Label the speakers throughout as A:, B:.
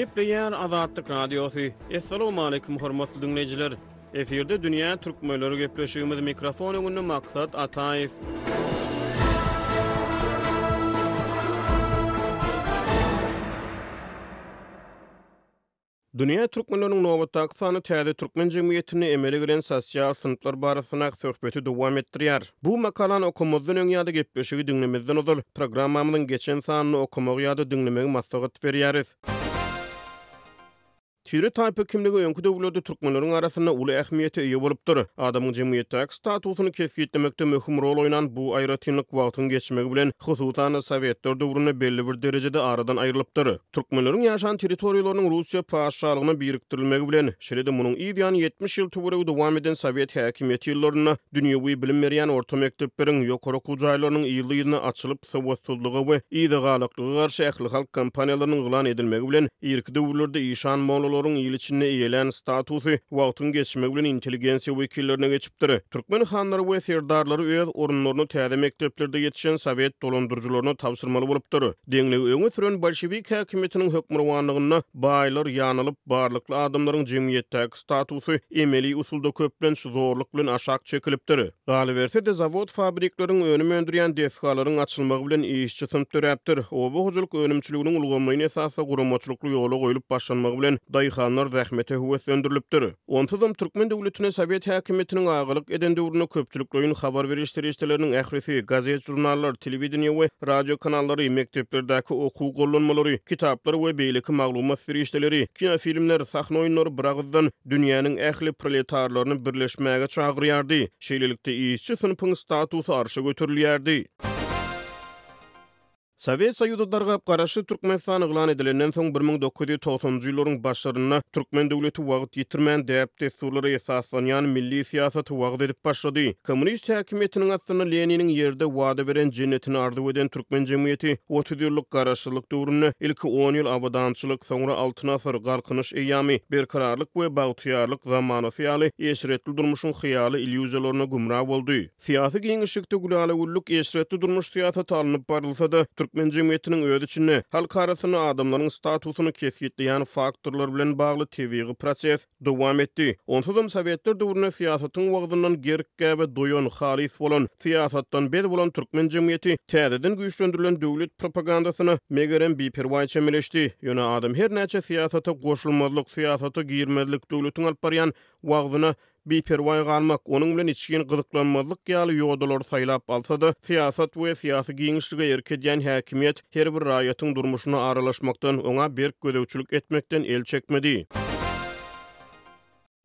A: Gepleýär Azatlyk Radiosy. Assalamualaikum hormatly diňleýjiler. Efirde dünýä türkmenleri gepleşigimiz mikrofon öňünde Maksat Ataýew. Dünýä türkmenleriniň nobatdaky sany täze türkmen jemgyýetinde emele gelen sosial synplar barasyndaky söhbeti dowam etdirýär. Bu makalany okamazdan öň ýa-da gepleşigi diňlemezden ozal, programmamyzyň geçen sanyny okamagy ýa-da diňlemegi maslahat berýäris. Tire-taýpa kimligi öňki döwürlerde türkmenleriň arasynda uly ähmiýete eýe bolupdyr. Adamyň jemgyýetdäki statusyny kesgitlemekde möhüm rol oýnan bu aýratynlyk wagtyň geçmegi bilen, hususan-da, sowetler döwründe belli bir derejede aradan aýrylypdyr. Türkmenleriň ýaşan territoriýalarynyň Russiýa patyşalygyna birikdirilmegi bilen, şeýle-de munuň yz ýany 70 ýyl töweregi dowam eden sowet häkimiýeti ýyllarynda dünýewi bilim berýän orta mekdepleriň, ýokary okuw jaýlarynyň yzly-yzyna açylyp, sowatsyzlyga we yzagalaklyga garşy ählihalk kampaniýalarynyň yglan edilmegi bilen, irki döwürlerde işan-mollalaryň il içinde eýelän statusy wagtyň geçmegi bilen intelligensiýa wekillerine geçipdir. Türkmen hanlary we serdarlary öz orunlaryny täze mekdeplerde ýetişen sowet dolandyryjylaryna tabşyrmaly bolupdyr. Deňligi öňe süren bolşewik häkimiýetiniň hökmürowanlygynda baýlar ýanalyp, barlykly adamlaryň jemgyýetdäki statusy emeli usulda köplenç zorluk bilen aşak çekilipdir. Galyberse-de, zawod-fabrikleriň, önüm öndürýän desgalaryň açylmagy bilen işçi synp döräpdir. Oba hojalyk önümçiliginiň ulgamlaýyn esasda guramaçylykly ýola goýlup başlanmagy bilen daýhanlar zähmete höweslendirilipdir. Onsuzam türkmen döwletine sowet häkimiýetiniň agalyk eden döwründe köpçülikleýin habar beriş serişdeleriniň ählisi, gazet-žurnallar, telewideniýe we radio kanallary, mekdeplerdäki okuw gollanmalary, kitaplar we beýleki maglumat serişdeleri, kinofilmler, sahna oýunlary biragyzdan dünýäniň ähli proletarlaryny birleşmäge çagyrýardy. Şeýlelikde, işçi synpyň statusy arşa göterilýärdi. Sowet Soýuzy dargap, Garaşsyz Türkmenistan yglan edilenden soň, 1990-njy ýyllaryň başlarynda türkmen döwleti wagt ýitirmän, däp-dessurlara esaslanýan milli syýasaty wagyz edip başlady. Kommunist häkimiýetiniň astynda Leniniň ýerde wada beren jennetini arzuw eden türkmen jemgyýeti 30 ýyllyk garaşsyzlyk döwründe ilki on ýyl abadançylyk, soňra Altyn asyr, Galkynyş eýýamy, Berkararlyk we bagtyýarlyk zamanasy ýaly eşretli durmuşyň hyýaly illýuziýalaryna gümra boldy. Syýasy giňişlikde gülala-güllük eşretli durmuş syýasaty alnyp barylsa-da, türkmen jemgyýetiniň öz içinde, halk arasynda adamlaryň statusyny kesgitleýän faktorlar bilen bagly tebigy proses dowam etdi. Onsuzam sowetler döwründe syýasatyň wagzyndan gerk-gäbe doýan, halys bolan, syýasatdan bez bolan türkmen jemgyýeti täzeden güýçlendirilen döwlet propagandasyna, megerem, biperwaý çemeleşdi. Ýöne adam her näçe syýasata goşulmazlyk, syýasata girmezlik, döwletiň alyp barýan wagzyna Biperwaý galmak, onuň bilen içgin gyzyklanmazlyk ýaly ýodalary saýlap alsa-da, syýasat we syýasy giňişlige erk edýän häkimiýet her bir raýatyň durmuşyna aralaşmakdan, oňa berk gözegçilik etmekden el çekmedi.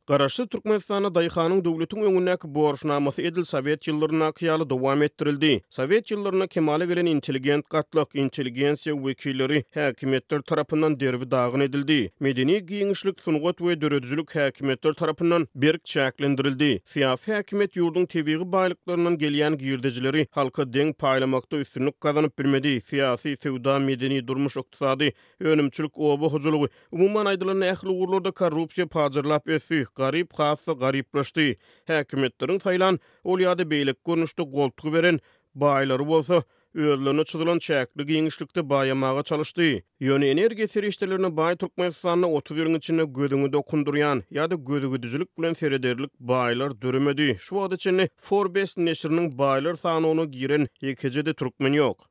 A: Garaşsyz Türkmenistanda daýhanyň döwletiň öňündäki borçnamasy edil sowet ýyllaryndaky ýaly dowam etdirildi. Sowet ýyllarynda kemala gelen intelligent gatlak, intelligensiýa wekilleri häkimiýetler tarapyndan derbi-dagyn edildi. Medeni giňişlik, sungat we döredijilik häkimiýetler tarapyndan berk çäklendirildi. Syýasy häkimiýet ýurduň tebigy baýlyklaryndan gelýän girdejileri halka deň paýlamakda üstünlik gazanyp bilmedi. Syýasy, söwda, medeni, durmuş-ykdysady, önümçilik, oba hojalygy, umuman aýdylanda ähli ugurlarda korrupsiýa pajarlap ösdi, garyp has-da garyplaşdy. Häkimiýetleriň saýlan Ol ýa-da beýleki görnüşde goltgy beren baýlary bolsa, özlerine çyzylan çäkli giňişlikde baýamaga çalyşdy. Ýöne energiýa serişdelerine baý Türkmenistanda 30 ýylyň içinde gözüňi dokundyrýan ýa-da gözügidijilik bilen serederlik baýlar döremedi. Şu wagta çenli Forbes neşiriniň baýlar sanawyna giren ýekeje-de türkmen ýok.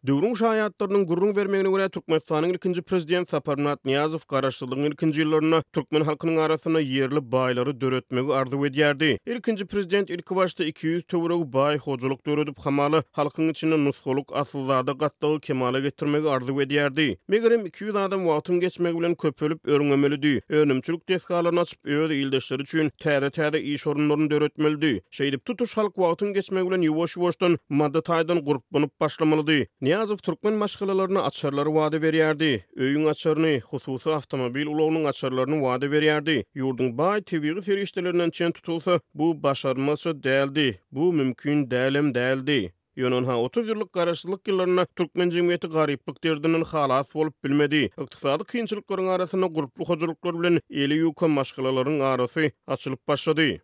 A: Döwrüň şaýatlarynyň gürrüň bermegine görä, Türkmenistanyň ilkinji prezident Saparmyrat Nyýazow garaşsyzlygyň ilkinji ýyllarynda türkmen halkynyň arasynda ýerli baýlary döretmegi arzuw edýärdi. Ilkinji prezident ilkibaşda 200 töweregi baý hojalyk döredip, hamala, halkyň içinde nusgalyk asylzada gatlagy kemala getirmegi arzuw edýärdi. Megerem, 200 adam wagtyň geçmegi bilen köpelip, örňemelidi, önümçilik desgalaryny açyp, öz ildeşleri üçin täze-täze iş orunlaryny döretmelidi. Şeýdip, tutuş halk wagtyň geçmegi bilen ýuwaş-ýuwaşdan maddy taýdan gurplanyp başlamalydy. Nyýazow türkmen maşgalalaryna açarlary wada berýärdi. Öýüň açaryny, hususy awtomobil ulagynyň açarlaryny wada berýärdi. Ýurduň baý tebigy serişdelerinden çen tutulsa, bu başarylmazça däldi, bu mümkin dälem däldi. Ýöne ynha, 30 ýyllyk garaşsyzlyk ýyllarynda türkmen jemgyýeti garyplyk derdinden halas bolup bilmedi. Ykdysady kynçylyklaryň arasynda gurply hojalyklar bilen eli ýuka maşgalalaryň arasy açylyp başlady.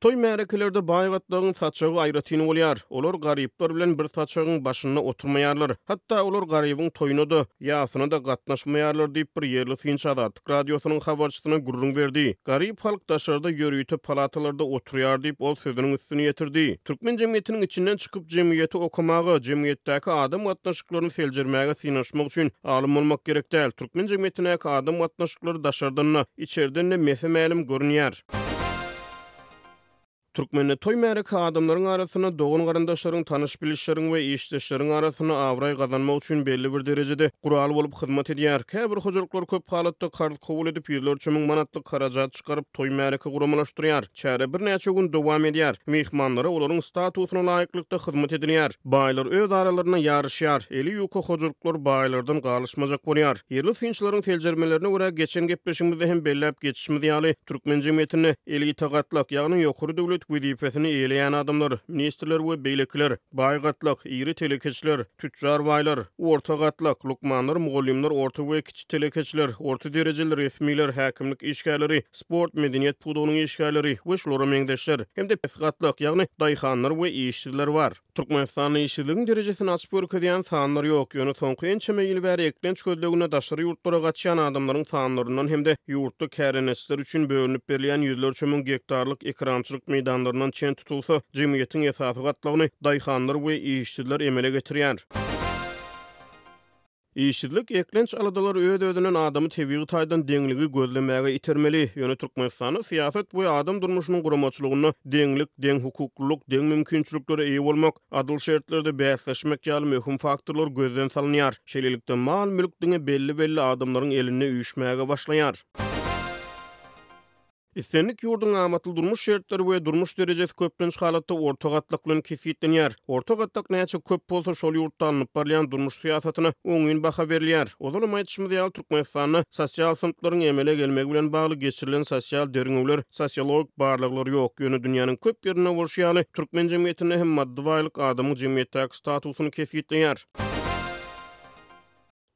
A: Toý-märekelerde baý gatlagyň saçagy aýratyn bolýar. Olar garyplar bilen bir saçagyň başynda oturmaýarlar. Hatda olar garybyň toýuna-da, ýasyna-da gatnaşmaýarlar diýip, bir ýerli synçy Azatlyk Radiosynyň habarçysyna gürrüň berdi. Garyp halk daşarda ýörite palatalarda oturýar diýip, ol sözüniň üstüni ýetirdi. Türkmen jemgyýetiniň içinden çykyp, jemgyýeti okamaga, jemgyýetdäki adam gatnaşyklaryny seljermäge synanyşmak üçin alym bolmak gerek däl. Türkmen jemgyýetindäki adam gatnaşyklary daşardan-da, içerden-de mese-mälim görünýär. Türkmende toý-märeke adamlaryň arasynda, dogan-garyndaşlaryň, tanyş-bilişleriň we işdeşleriň arasynda abraý gazanmak üçin belli bir derejede gural bolup hyzmat edýär. Käbir hojalyklar köp halatda karz kabul edip, ýüzlerçe müň manatlyk harajat çykaryp, toý-märeke guramalaşdyrýar. Çäre birnäçe gün dowam edýär. Myhmanlara olaryň statusyna laýyklykda hyzmat edilýär. Baýlar öz aralarynda ýaryşýar. Eli ýuka hojalyklar baýlardan galyşmajak bolýar. Ýerli synçylaryň seljermelerine görä, geçen gepleşigimizde hem belläp geçişimiz ýaly, türkmen jemgyýetinde elita gatlak, ýagny ýokary döwlet wezipesini eýeleýän adamlar, ministrler we beýlekiler, baý gatlak, iri telekeçiler, tüçjar baýlar, orta gatlak, lukmanlar, mugallymlar, orta we kiçi telekeçiler, orta derejeli resmiler, häkimlik işgärleri, sport, medeniýet pudagynyň işgärleri we şulara meňzeşler hem-de pes gatlak, ýagny daýhanlar we işsizler bar. Türkmenistanda işsizligiň derejesini açyp görkezýän sanlar ýok, ýöne soňky ençeme ýyl bäri eklenç gözleginde daşary ýurtlara gaçýan adamlaryň sanlaryndan hem-de ýurtda kärendeçiler üçin bölünip berilýän ýüzlerçe müň gektarlyk ekerançylyk meýdanlaryndan çen tutulsa, jemgyýetiň esasy gatlagyny daýhanlar we işsizler emele getirýär. Işsizlik, eklenç aladalary öz-özünden adamy tebigy taýdan deňligi gözlemäge itermeli. Ýöne Türkmenistanda syýasat we adam durmuşynyň guramaçylygynda deňlik, deňhukuklylyk, deň mümkinçiliklere eýe bolmak, adyl şertlerde bäsleşmek ýaly möhüm faktorlar gözden salynýar. Şeýlelikde, mal-mülk diňe belli-belli adamlaryň elinde üýşmäge başlaýar. Islendik ýurduň amatly durmuş şertleri we durmuş derejesi köplenç halatda orta gatlak bilen kesgitlenýär. Orta gatlak näçe köp bolsa, şol ýurtda alnyp barylýan durmuş syýasatyna oňyn baha berilýär. Ozalam aýdyşymyz ýaly, Türkmenistanda sosial synplaryň emele gelmegi bilen bagly geçirilen sosial derňewler, sosiologik barlaglar ýok. Ýöne dünýäniň köp ýerinde bolşy ýaly, türkmen jemgyýetinde hem maddy baýlyk adamyň jemgyýetdäki statusyny kesgitleýär.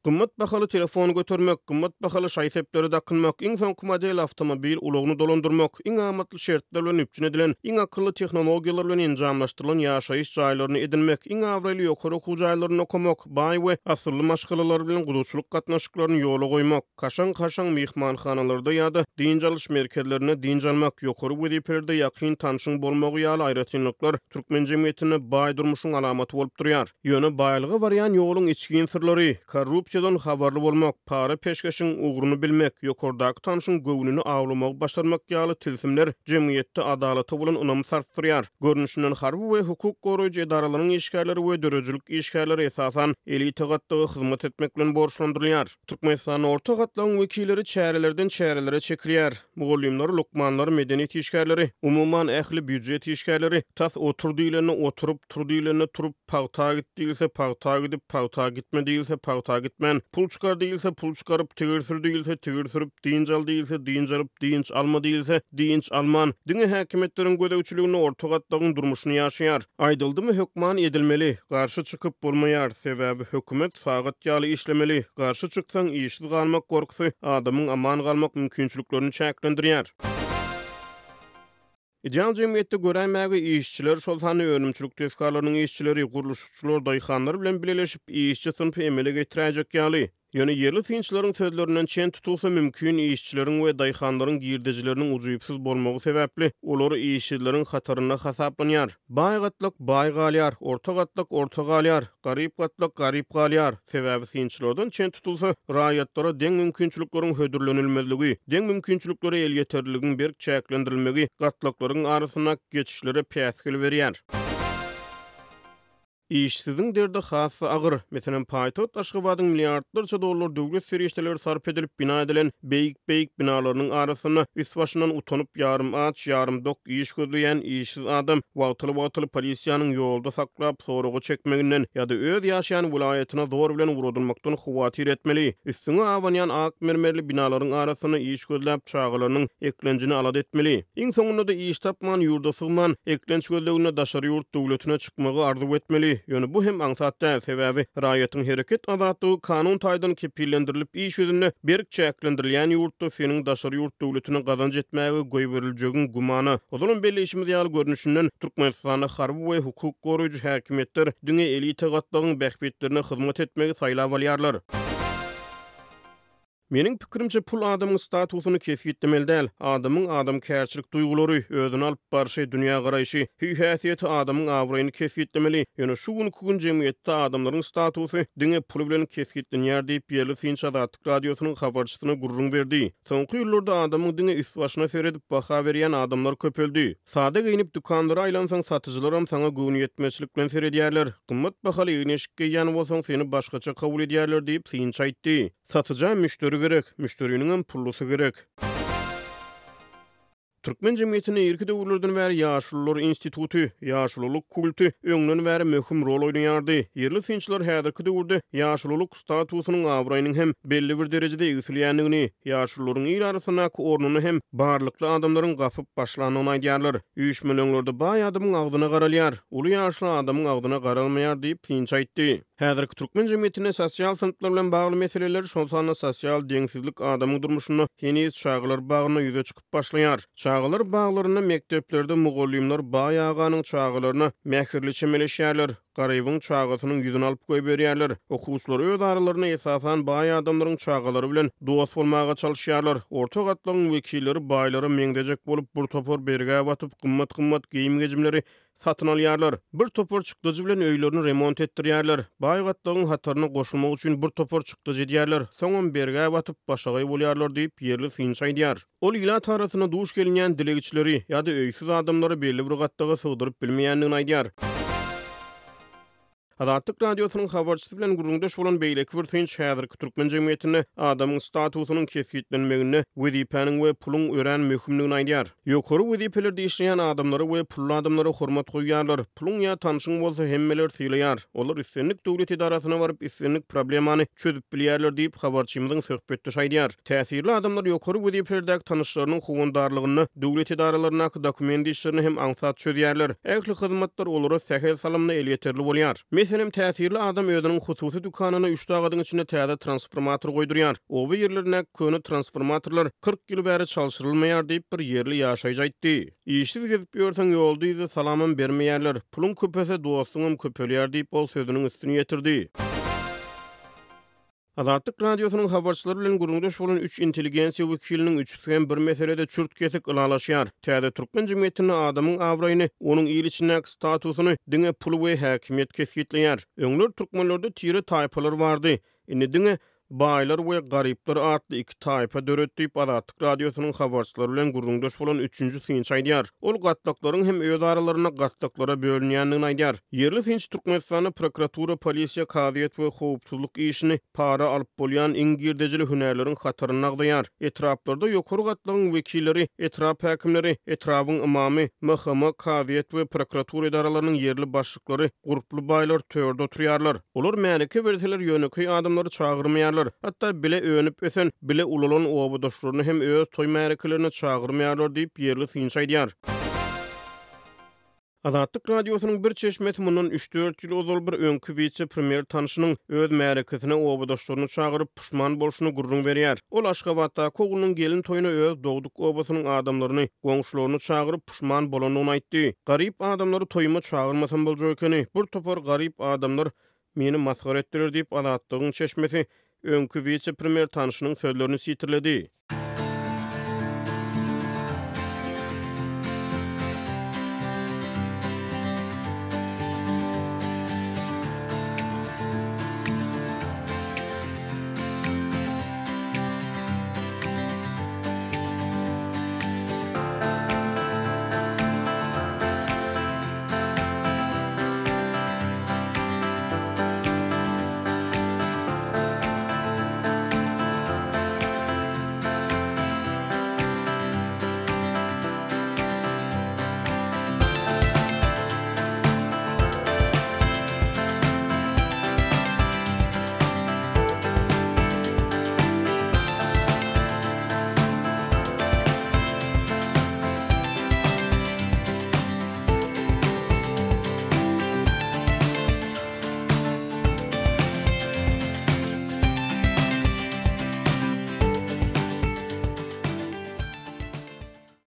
A: Gymmat bahaly telefon götermek, gymmat bahaly şaý-sepleri dakynmak, iň soňky model awtomobil ulagyny dolandyrmak, iň amatly şertler bilen üpjün edilen, iň akylly tehnologiýalar bilen enjamlaşdyrylan ýaşaýyş jaýlaryny edinmek, iň abraýly ýokary okuw jaýlarynda okamak, baý we asylly maşgalalar bilen gudaçylyk gatnaşyklaryny ýola goýmak, kaşaň-kaşaň myhmanhanalarda ýa-da dynç alyş merkezlerinde dynç almak, ýokary wezipelerde ýakyn tanşyň bolmagy ýaly aýratynlyklar türkmen jemgyýetinde baý durmuşyň alamaty bolup durýar. Ýöne baýlyga barýan ýoluň içgin syrlary, korrupsiýadan habarly bolmak, para-peşgeşiň ugruny bilmek, ýokardaky tanşyň göwnüni awlamagy başarmak ýaly tilsimler jemgyýetde adalata bolan ynamy sarsdyrýar. Görnüşinden harby we hukuk goraýjy edaralaryň işgärleri we döredijilik işgärleri esasan elita gatlaga hyzmat etmek bilen borçlandyrylýar. Türkmenistanda orta gatlagyň wekilleri çärelerden çärelere çekilýär. Mugallymlar, lukmanlar, medeniýet işgärleri, umuman, ähli býujet işgärleri tas otur diýlende oturyp, tur diýlende turup, pagta git diýilse pagta gidip, pagta gitme diýilse pagta gitmän, pul çykar diýilse pul çykaryp, tigir sür diýilse tigir sürüp, dynç al diýilse dynç alyp, dynç alma diýilse dynç alman, diňe häkimiýetleriň gözegçiliginde orta gatlagyň durmuşyny ýaşaýar. Aýdyldymy hökman edilmeli, garşy çykyp bolmaýar, sebäbi hökümet sagat ýaly işlemeli, garşy çyksaň işsiz galmak gorkusy adamyň aman galmak mümkinçiliklerini çäklendirýär. Ideal jemgyýetde göräýmäge işçiler, şol sanda önümçilik desgalarynyň işçileri, gurluşykçylar, daýhanlar bilen bileleşip işçi synpy emele getiräýjek ýaly. Ýöne ýerli synçylaryň sözlerinden çen tutulsa, mümkin işçileriň we daýhanlaryň girdejileriniň ujypsyz bolmagy sebäpli, olar işsizleriň hatarynda hasaplanýar. Baý gatlak baý galýar, orta gatlak orta galýar, garyp gatlak garyp galýar. Sebäbi synçylardan çen tutulsa, raýatlara deň mümkinçilikleriň hödürlenilmezligi, deň mümkinçiliklere elýeterliligiň berk çäklendirilmegi gatlaklaryň arasyndaky geçişlere päsgel berýär. Işsiziň derdi has-da agyr. Meselem, paýtagt Aşgabadyň milliardlarça dollar döwlet serişdeleri sarp edilip bina edilen beýik-beýik binalarynyň arasynda üst-başyndan utanyp ýarym aç, ýarym dok iş gözleýän işsiz adam wagtal-wagtal polisiýanyň ýolda saklap soraga çekmeginden ýa-da öz ýaşaýan welaýatyna zor bilen ugradylmakdan howatyr etmeli. Üstüňe abanýan ak mermerli binalaryň arasynda iş gözläp çagalarynyň eklenjini alada etmeli. Iň soňunda-da iş tapman, ýurda sygman, eklenç gözleginde daşary ýurt döwletine çykmagy arzuw etmeli. Ýöne bu hem aňsat däl, sebäbi raýatyň hereket azatlygy kanun taýdan kepillendirilip iş ýüzünde berk çäklendirilýän ýurtda seniň daşary ýurt döwletine gazanç etmäge goýberiljegiň gümana. Ozalam belleýşimiz ýaly görnüşinden Türkmenistanda harby we hukuk goraýjy häkimiýetler diňe elita gatlagyň bähbitlerine hyzmat etmegi saýlap alýarlar. Meniň pikirimçe, pul adamyň statusyny kesgitlemeli däl. Adamyň adamkärçilik duýgulary, özüni alyp barşy, dünýägaraýşy, hüý-häsiýeti adamyň abraýyny kesgitlemeli. Ýöne şu günki gün jemgyýetde adamlaryň statusy diňe pul bilen kesgitlenýär diýip, ýerli synçy Azatlyk Radiosynyň habarçysyna gürrüň berdi. Soňky ýyllarda adamyň diňe üst-başyna seredip baha berýän adamlar köpeldi. Sada geýnip dükanlara aýlansaň satyjylaram saňa göwnüýetmezçilik bilen seredýärler. Gymmat bahaly egin-eşik geýýän bolsaň seni başgaça kabul edýärler diýip, synçy aýtdy. Satyja müşderi gerek, müşderiniňem pullusy gerek. Türkmen jemgyýetinde irki döwürlerden bäri ýaşulular instituty, ýaşululyk kulty öňden bäri möhüm rol oýnaýardy. Ýerli synçylar häzirki döwürde ýaşululyk statusynyň abraýynyň hem belli bir derejede egsilýändigini, ýaşulularyň il arasyndaky ornuny hem barlykly adamlaryň gapyp başlandygyny aýdýarlar. Üýşmeleňlerde baý adamyň agzyna garalýar, uly ýaşly adamyň agzyna garalmaýar diýip, synçy aýtdy. Häzirki türkmen jemgyýetinde sosial synplar bilen bagly meseleler, şol sanda sosial deňsizlik adamyň durmuşynda heniz çagalar bagynda ýüze çykyp başlaýar. Çagalar baglarynda, mekdeplerde mugallymlar baý aganyň çagalaryna mähirli çemeleşýärler. Garybyň çagasynyň ýüzüni alyp goýberýärler. Okuwçylar öz aralarynda esasan baý adamlaryň çagalary bilen dost bolmaga çalyşýarlar. Orta gatlagyň wekilleri baýlara meňzejek bolup bir topar bergä batyp gymmat-gymmat geýim-gejimleri satyn alýarlar. Bir topar çykdajy bilen öýlerini remont etdirýärler. Baý gatlagyň hataryna goşulmak üçin bir topar çykdajy edýärler. Soňam bergä batyp başagaý bolýarlar diýip, ýerli synçy aýdýar. Ol ilat arasynda duş gelinýän dilegçileri ýa-da öýsüz adamlary belli bir gatlaga sygdyryp bilmeýändigini aýdýar. Azatlyk Radiosynyň habarçysy bilen gürrüňdeş bolan beýleki bir synçy häzirki türkmen jemgyýetinde adamyň statusynyň kesgitlenmeginde wezipäniň we puluň örän möhümdigini aýdýar. Ýokary wezipelerde işleýän adamlara we pully adamlara hormat goýýarlar. Puluň ýa tanşyň bolsa hemmeler sylaýar. Olar islendik döwlet edarasyna baryp islendik problemany çözüp bilýärler diýip, habarçymyzyň söhbetdeşi aýdýar. Täsirli adamlar ýokary wezipelerdäki tanyşlarynyň howandarlygynda döwlet edaralaryndaky dokument işlerini hem aňsat çözýärler. Ähli hyzmatlar olara sähel salymda elýeterli bolýar. Meselem, täsirli adam özüniň hususy dükanyna üç sagadyň içinde täze transformator goýdurýar. Oba ýerlerindäki köne transformatorlar 40 ýyl bäri çalşyrylmaýar diýip, bir ýerli ýaşaýjy aýtdy. Işsiz gezip ýörseň, ýolda-yzda salamam bermeýärler. Puluň köpelse, dostuňam köpelýär diýip, ol sözüniň üstüni ýetirdi. Azatlyk Radiosynyň habarçylary bilen gürrüňdeş bolan üç intelligensiýa wekiliniň üçüsi hem bir meselede çürt-kesik ylalaşýar, täze türkmen jemgyýetinde adamyň abraýyny, onuň il içindäki statusyny diňe pul we häkimiýet kesgitleýär. Öňler türkmenlerde tire-taýpalar bardy. Indi diňe baýlar we garyplar atly iki taýpa döredi diýip, Azatlyk Radiosynyň habarçylary bilen gürrüňdeş bolan üçünji synçy aýdýar. Ol gatlaklaryň hem öz aralarynda gatlaklara bölünýändigini aýdýar. Ýerli synçy Türkmenistanda prokuratura, polisiýa, kazyýet we howpsuzlyk işini para alyp bolýan iň girdejili hünärleriň hatarynda agzaýar. Etraplarda ýokary gatlagyň wekilleri, etrap häkimleri, etrabyň ymamy, MHM, kazyýet we prokuratura edaralarynyň ýerli başlyklary, gurply baýlar törde oturýarlar. Olar märeke berseler ýönekeý adamlary çagyrmaýarlar. Hatda bile önüp-ösen, bile ulalan obadaşlaryny hem öz toý märekelerine çagyrmaýarlar diýip, ýerli synçy aýdýar. Azatlyk Radiosynyň bir çeşmesi mundan üç-dört ýyl ozal bir öňki wise-premýer tanşynyň öz märekesine obadaşlaryny çagyryp, puşman bolşuny gürrüň berýär. Ol Aşgabatdaky oglunyň gelin toýuna öz dogduk obasynyň adamlaryny, goňşularyny çagyryp, puşman bolandygyny aýtdy. Garyp adamlary toýuma çagyrmasam boljak ekeni. Bir topar garyp adamlar meni masgara etdiler diýip, Azatlygyň çeşmesi öňki wise-premýer tanşynyň sözlerini sitirledi.